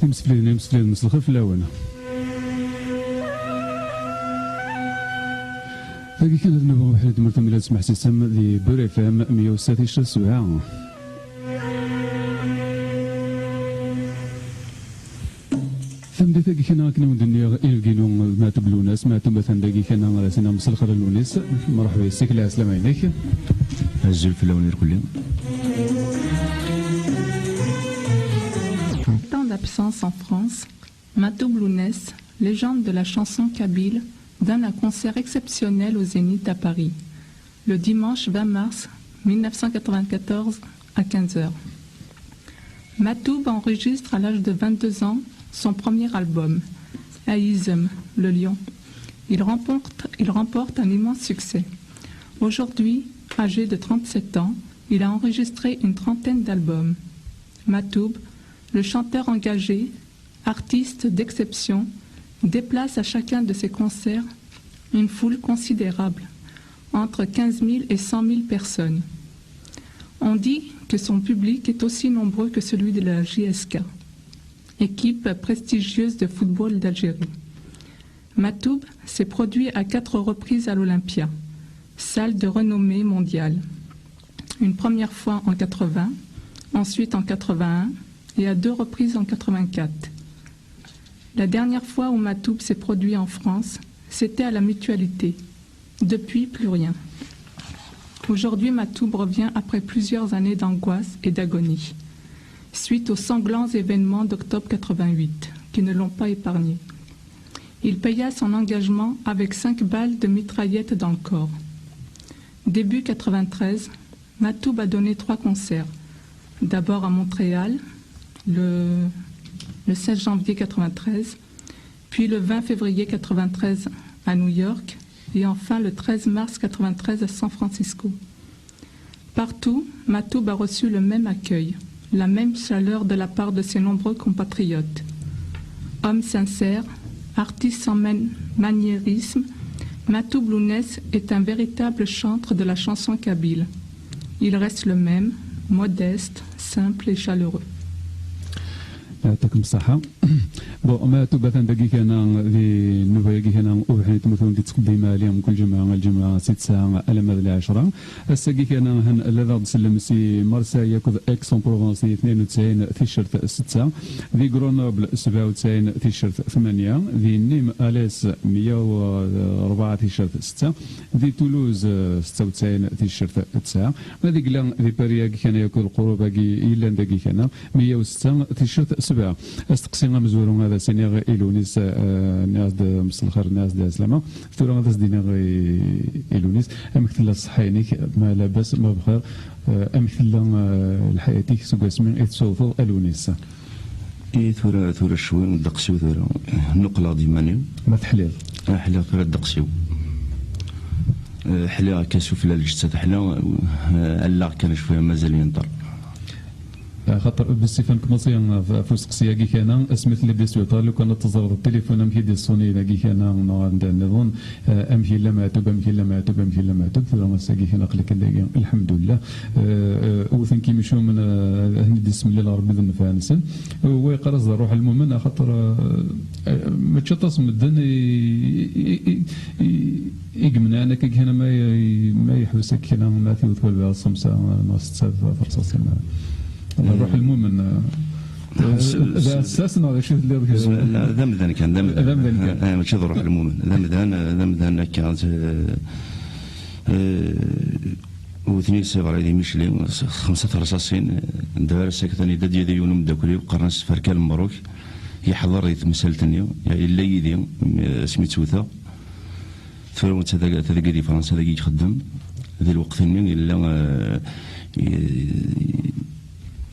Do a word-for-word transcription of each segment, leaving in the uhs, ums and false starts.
Imsefliden, imsefliden, mselxir fell-awen. Dagi kan ad nabɣu ḥedd mur tamila tesmeḥsisem di Bur F M meyya u setta ticcer sebɛa. Tameddit-agi kan akken i wen-d-nniɣ, inebgi-inu d Maɛtub Lunas. Maɛtub atan dagi kan, ad as-iniɣ mselxir a Lunis. Mṛeḥba yes-k, lɛeslama-inek. Azul fell-awen irkelli. Temps d'absence en France, Matou Blounès, légende de la chanson kabyle, donne un concert exceptionnel au Zénith à Paris, le dimanche vingt mars mille neuf cent quatre-vingt-quatorze à quinze heures. Matoub enregistre à l'âge de vingt-deux ans son premier album, Ayizem, le lion. Il remporte, il remporte un immense succès. Aujourd'hui, âgé de trente-sept ans, il a enregistré une trentaine d'albums. Matoub, le chanteur engagé, artiste d'exception, déplace à chacun de ses concerts une foule considérable, entre quinze mille et cent mille personnes. On dit que son public est aussi nombreux que celui de la J S K, équipe prestigieuse de football d'Algérie. Matoub s'est produit à quatre reprises à l'Olympia, salle de renommée mondiale. Une première fois en quatre-vingts, ensuite en quatre-vingt-un et à deux reprises en quatre-vingt-quatre. La dernière fois où Matoub s'est produit en France, c'était à la Mutualité. Depuis, plus rien. Aujourd'hui, Matoub revient après plusieurs années d'angoisse et d'agonie, suite aux sanglants événements d'octobre quatre-vingt-huit, qui ne l'ont pas épargné. Il paya son engagement avec cinq balles de mitraillette dans le corps. Début quatre-vingt-treize, Matoub a donné trois concerts. D'abord à Montréal, le, le seize janvier quatre-vingt-treize, puis le vingt février quatre-vingt-treize à New York, et enfin le treize mars quatre-vingt-treize à San Francisco. Partout, Matoub a reçu le même accueil, la même chaleur de la part de ses nombreux compatriotes. Homme sincère, artiste sans man-, maniérisme, Matoub Lounès est un véritable chantre de la chanson kabyle. Il reste le même, modeste, simple et chaleureux. يعطيكم الصحة. Bon, Matoub atan dagi kan di nnuba-agi kan ubeḥri n tmurt i wen-d-yettqeddim Ali mkul ǧemɛa, lǧemɛa si tesɛa alamma d lɛecṛa. Ass-agi kan, han, la daɣ d-sellem si Marseille akked Aix-en-Provence di tnayen u tesɛin ticcert setta, di Grenoble sebɛa u tesɛin ticcert tmanya, di Nîmes, Alès meyya u rebɛa ticcert setta, di Toulouse, eh, setta u tesɛin ticcert tesɛa. Ma d igla di Paris-agi kan akked lqurub-agi yellan dagi kan, meyya u setta ticcert sebɛa. Asteqsi amezwaru ad as-iniɣ i Lunis, eh, nniɣ-as-d mselxir, nniɣ-as-d ɛeslama. Tura ad as-d-iniɣ i, i Lunis, amek tella ṣṣeḥḥa-inek? Ma labas, ma bxir? Eh, amek tella, eh, lḥayat-ik seg wasmi i tessurfeḍ a Lunis? I tura, tura ccwi, ddeqs-iw tura. Nuqleɣ-d iman-iw. Ma teḥliḍ? Ah, ḥliɣ tura ddeqs-iw. Eh, ḥliɣ akka sufella lǧetta teḥla, eh, allaɣ kan cwiya mazal yenṭer. Axaṭer bessif ad nekmaẓi ɣef useqsi-agi kan, asmi tella di sbiṭar, lukan ad teẓreḍ tilifun amek i d-iṣuni dagi kan, neɣ anda nniḍen, eh, amek yella Meɛtub, amek yella Meɛtub, amek yella Meɛtub, tura ass-agi kan aql-ik dagi, lḥemdullah. Eh, eh, wten-k imcumen, eh, ad ten-id-issemlil Ṛebbi d nnfeɛ-nsen. Wa yeqqar-as d ṛṛuḥ lmumen, axaṭer, eh, eh, mačči aṭas n medden i, i, i, i, i yemneɛen akka kan ma, ma yeḥbes akka kan ma tiwet walbeɛ ṣṣemsa neɣ setta terṣaṣin. Ṛṛuḥ lmumen, eh, s-, d s-, aɛessas neɣ d acu telliḍ? La, d amdan kan, d amdan. D amdan kan. Eh, mačči d ṛṛuḥ lmumen. D amdan, d amdan akka, eh, eh, wten-i s iberri di Micli, s-, xemsa terṣaṣin, eh, d ara sakten, yedda-d yid-i yiwen umeddakel-iw, qqaren-as Ferkal Mebruk, yeḥḍer di temsalt-nni, yella yid-i, eh, asmi tt-wteɣ. Tura netta dagi, ata dagi di Fransa, dagi i ixeddem. Di lweqt-nni yella, eh, i-,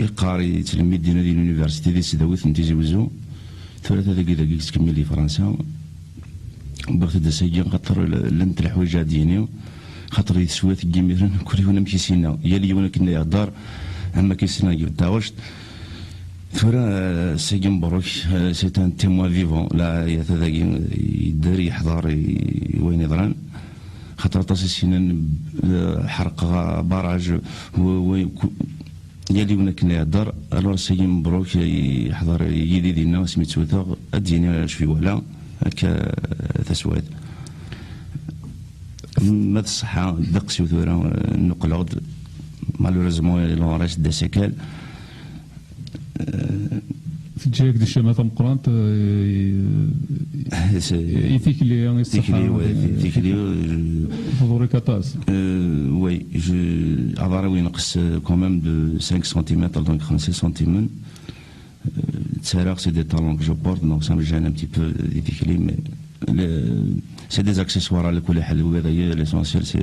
iqqar, yettlemmid dinna di l'université di tesdawit n Tizi Wezzu. Tura ata dagi, dagi yettkemmil di Fransa. Wwiɣ-t-id ass-agi xaṭer l-, llant leḥwayeǧ ad d-yini, xaṭer di teswiɛt n yimiren kul yiwen amek i s-yenna, yal yiwen akken i ihedder, am akken i s-yenna deg taɣect. Tura, eh, ass-agi mebruk, eh, c'est un témoin vivant, la, yata dagi, yedder, yeḥḍer i, i wayen yeḍran. Xaṭer aṭas i s-yennan, eh, ḥerqeɣ barrage, wa, wa, ku-, Yal yiwen akken ihedder, alors sagi mebruk, yeḥḍer yid-i dinna, asmi ttewteɣ, ad d-yini acu iwala, akka taswiɛt. Ma d ṣṣeḥḥa, ddeqs-iw tura, eh, nnuqleɣ-d, malheureusement, il en reste des séquelles. Eh, Teǧǧa-yak-d ccama tameqqrant, eh, i tikli, i ṣṣeḥḥa, tikli, ouais, eh, tikli, eh, tḍurr-ik aṭas. Euh, oui, je, aḍar-iw yenqes, euh, quand même de cinq centimètres, donc خمسة سنتيمتر. Euh, ttaraɣ, c'est des talons que je porte, donc ça me gêne un petit peu, euh, di tikli, mais le, c'est des accessoires, ɛla kulli ḥal, l'essentiel, c'est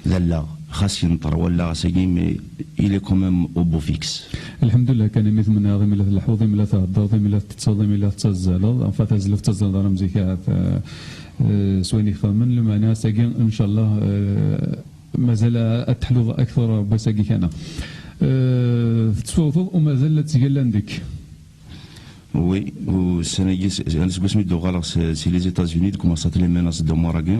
d allaɣ. Xas yenṭer wallaɣ ass-agi, mais il est quand même au beau fixe. Lḥemdullah kan, imi tmennaḍ, imi la tleḥḥuḍ, imi la theddreḍ, imi la tettetteḍ, imi la tettazzaleḍ, enfin tazzla ur tettazzaleḍ ara am zik, ahat, eh, eh, s wayen i xedmen, lmeɛna ass-agi, ncallah, eh, mazal ad teḥluḍ akter n wass-agi kan. Eh, tettwawteḍ u mazal la ttgallan deg. Oui, ussan-agi, s- s- seg wasmi d-uɣaleɣ s- si les États-Unis, d commencé les menaces de mort-agi.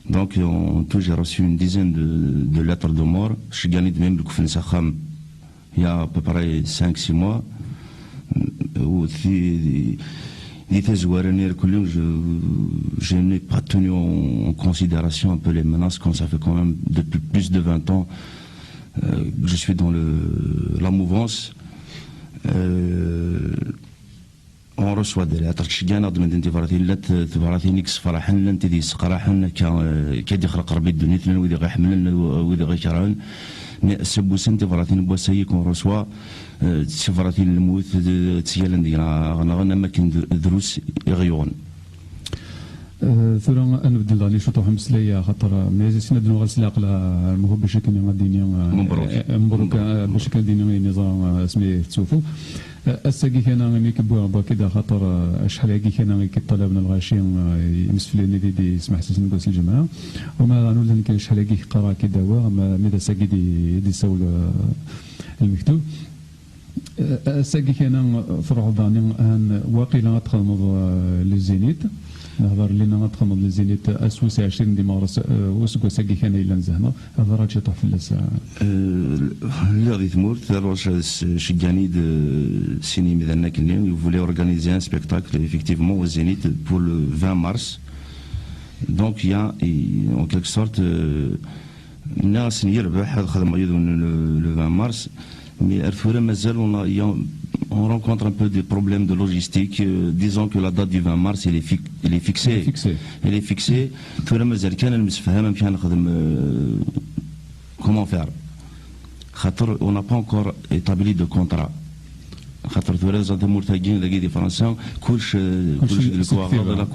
Donc, en tout, j'ai reçu une dizaine de, de lettres de mort. Ceggan-iyi-d même lekfen s axxam, il y a à peu près cinq six mois. U ti- di tazwara-nni irkelli, je, je n'ai pas tenu en, en considération un peu les menaces quand ça fait quand même depuis plus de vingt ans, euh, que je suis dans le, la mouvance. Euh, on reçoit des lettres, ttceggan-aɣ-d medden tibratin, llant tebratin i yessefraḥen, llant tid yesseqraḥen, akka, euh, akka d-ixleq Rebbi ddunit, llan wid i ɣ-iḥemmlen, llan wid i ɣ-ikerhen. Mais seg wussan tibratin n wass-agi qu'on reçoit, euh, d tibratin n lmut, d- ttgallan deg-neɣ, neɣ am akken d- drus i ɣ-yuɣen. Eh, tura ad nbeddel daɣen i cwiṭ uḥemmeslay, axaṭer, eh, mi as-issin ad nuɣal s leɛqel, eh, ar Mehub Bicikni ad d-yini, eh, Mebruk. Eh, mebruk, eh, Bicikni ad d-yini ayen yeẓra, eh, asmi tettewteḍ. Eh, ass-agi kan, imi k-wwiɣ berk-id, axaṭer, eh, acḥal-agi kan i k-ṭṭalaben lɣaci, eh, imsefliden i d-ismeḥsisen deg wass n lǧemɛa. U ma daɣen ula d nekk acḥal-agi qqareɣ-k-id awiɣ, ma, mi d ass-agi d-, i d-isawel, eh, lmektub. Eh, ass-agi kan, eh, truḥeḍ daɣen, han, waqila ad txedmeḍ, eh, le Zénith. Nehḍer lina ad txedmeḍ le Zénith ass wis ɛecrin di meɣres, eh, useggas-agi kan yellan zehma. Hḍer-aɣ-d ciṭuḥ fell-as, eh. Euh, lliɣ di tmurt, alors, c- ceggan-iyi-d, euh, sin yimdanen akkenni, ils voulaient organiser un spectacle, effectivement, au Zénith pour le vingt mars. Donc, il y a, il- en quelque sorte, euh, nniɣ-asen yerbeḥ ad xedmeɣ yid-wen le, le vingt mars, mais ar tura mazal on a, il y a- on rencontre un peu des problèmes de logistique, euh, disons que la date du vingt mars, elle est, fi- elle est fixée. Elle est fixée. Elle est fixée. Tura mazal kan ad nemsefham amek ad nexdem, euh, comment faire. Xaṭer on n'a pas encore établi de contrat. Xaṭer tura tamurt-agi dagi di Fransa, kullec, euh, Kullec kullec d s lektiba. Lekwaɣeḍ, la